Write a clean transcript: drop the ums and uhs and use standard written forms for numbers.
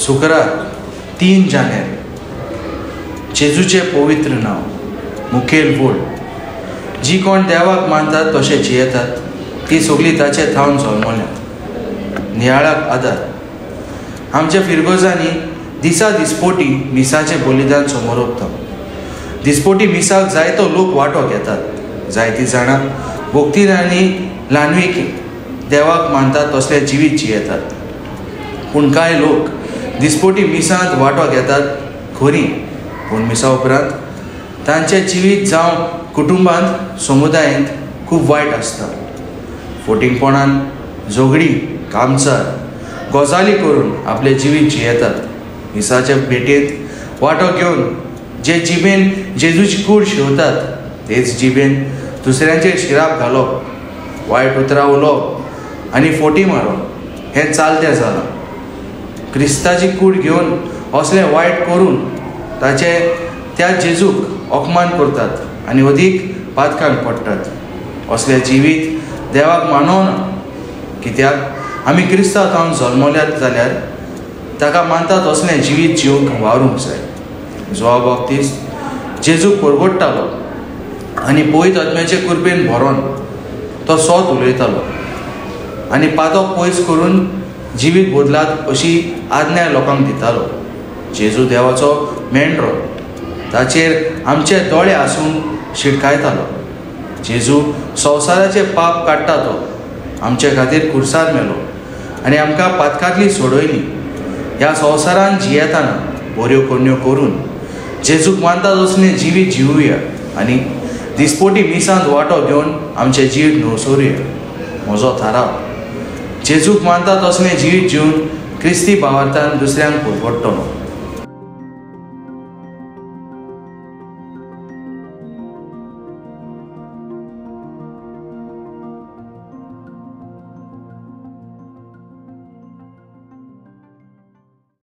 शुक्रार 3 जानेर. जेजूचें पवित्र नांव मुखेल वोड. जी कोण देवाक मानतात तशें जियेतात ती सगळीं ताचे थावन जल्मल्यात. नियाळाक आदार. आमच्या फिरगोजांनी दिसा दिसपोटी मिसाचें बलिदान समोर. दिसपोटी मिसाक जायतो लोक वांटो घेतात. जायतीं जाणां भक्तीन आनी ल्हानविकी देवाक मानतात तसलें जिवीत जियेतात. पूण कांय लोक दिसपोटी मिसांत वांटो घेतात खरी, पूण मिसा उपरांत तांचें जिवीत जावं कुटुंबांत समुदायेंत खूब वायट आसता. फोटिंगपणान झगडी कामचार गजाली करून आपलें जिवीत जियेतात. मिसाचे भेटेंत वांटो घेवन जे जिबेन जेजूची कूड शिवतात तेच जिबेन दुसऱ्यांचेर शिराप घालप, वायट उतरां उलोवप आनी फोटी मारप हें चालतें जालां. क्रिस्ताची कूड घेवन असलें वायट करून ताचे त्या जेजूक अपमान करतात आनी अदीक पातकांक पडटात. असलें जिवीत देवाक मानवना. कित्याक आमी क्रिस्ता थावन जल्मल्यात जाल्यार ताका मानतात असलें जिवीत जिवंक वावरूंक जाय. जुआंव बाप्तीस्त जेजूक परगट्टालो आनी पवित्र आत्म्याचे कृपेन भरोन तो सोत उलयतालो आनी पातक पयस करून जिवीत बदलात अशी आज्ञा लोकांक दितालो. जेजू देवाचो मेंढरो, ताचेर आमचे दोळे आसून शिटकायतालो. जेजू संवसाराचे पाप काडटा तो आमचे खातीर खुर्सार मेलो आनी आमकां पातकांतली सोडयली. ह्या संवसारान जियेतना बऱ्यो करण्यो करून जेजूक मानता तसलें जिवीत जिवुया आनी दिसपोटी मिसांत वांटो घेवन आमचें जिवीत नवसोरुया. म्हजो थाराव, जेजूक मानता तसलें जिवीत जिवन क्रिस्ती भावार्थान दुसऱ्यांक परवडटलो.